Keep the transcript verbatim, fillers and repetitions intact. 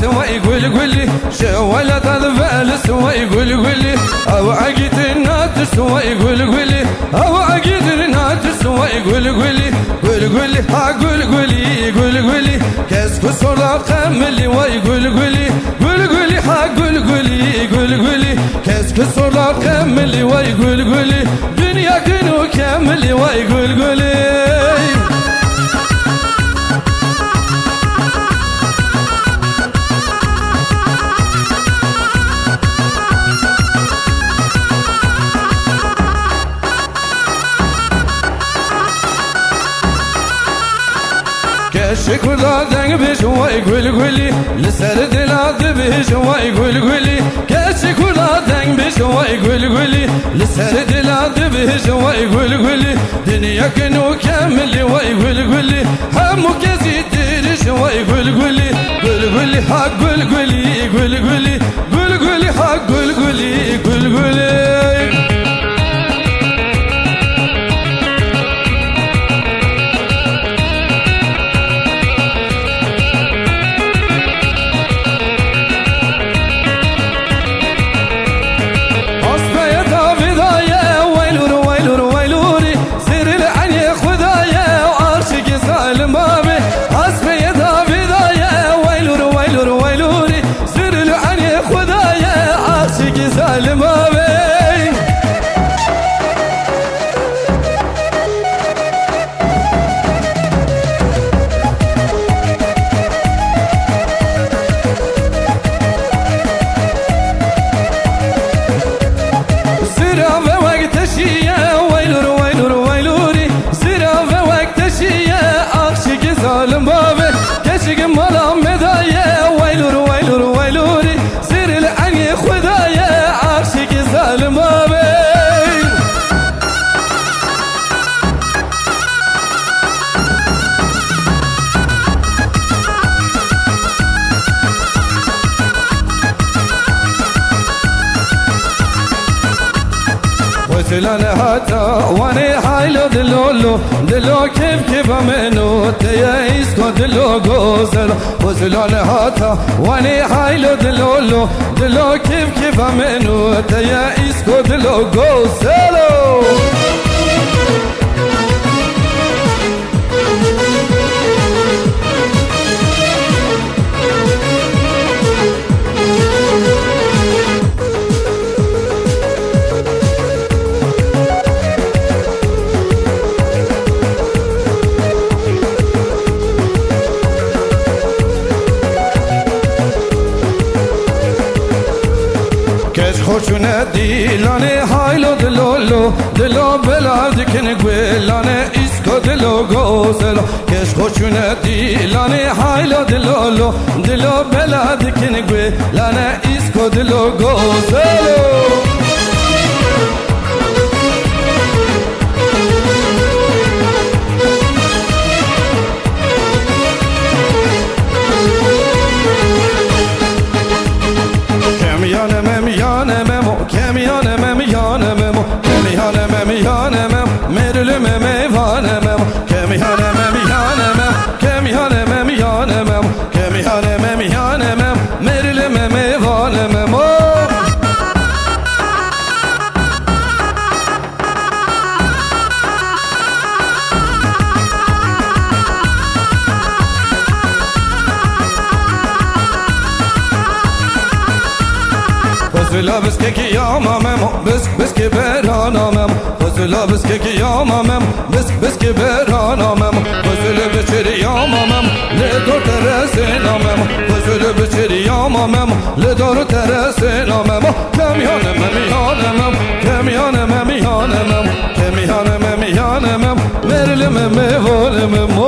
Wey gul gulî, ji welata divelis wey gul gulî. Ew egîtin natis wey gul gulî. Ew egîtin natis wey gul gulî. Gul gulî, ha gul gulî, gul gulî. Kes ku sorda qemilî wey gul gulî. Gul gulî, ha gul gulî, gul gulî. Kes ku sorda qemilî wey gul gulî. Dinya kin û kemilî wey gul gulî. Keşê Kurda deng bêj wey gul gulî, li ser dila dibêj wey gul gulî. Keşê Kurda deng bêj wey gul gulî, li ser dila dibêj wey gul gulî. Dinya kin û kemilî wey gul gulî, hemû kesî dirêj wey gul gulî. Gul gulî, ha gul gulî, gul gulî. Gul gulî, ha gul gulî, gul gulî. Aspeye Davîda ye, weylûr, weylûr, weylûrî. Zêrê li enê Xuda ye, aşikî zalim bavê. Aspeye Davîda ye, weylûr, weylûr, weylûrî. Zêrê li enê Xuda ye, aşikî zalim bavê. Zira ve wek teşiye, weylur, weylur, weyluri. Zira ve wek teşiye, aşikî zalim bavê. Keşik mala me daye, weylur, weylur, weyluri. Zêrê li engê Xuda ye, aşikî zalim bavê. Xwezilane hata wanê haylo dilolo, dilo kêf kêfa min û te ye îsko dilo gozel. Xwezilane hata wanê haylo dilolo, dilo kêf kêfa min û te ye îsko dilo gozelo. Keç xwe çûne dîlanê haylo dilolo, dilo bela dikin guêlanê îsko dilo gozelo. Keç xwe çûne dîlanê haylo dilolo, dilo bela dikin guêlanê îsko dilo gozelo. Kemiyane mem yane memo, kemiyane mem yane memo, kemiyane mem yane mem, merili meme vane memo, kemiyane mem yane mem, kemiyane mem yane memo, kemiyane mem yane mem, merili meme vane memo. Xwezila biskekî yama memo, bisk biskê berana memo. Xwezila biskekî yama memo, bisk biskê berana memo. Xwezili biçirî yama memo, lê dor teresê namemo. Xwezili biçirî yama memo, lê dor teresê namemo. Kemiyane mem yane mem, kemiyane mem yane mem, kemiyane mem yane mem, merili mem vane mem o.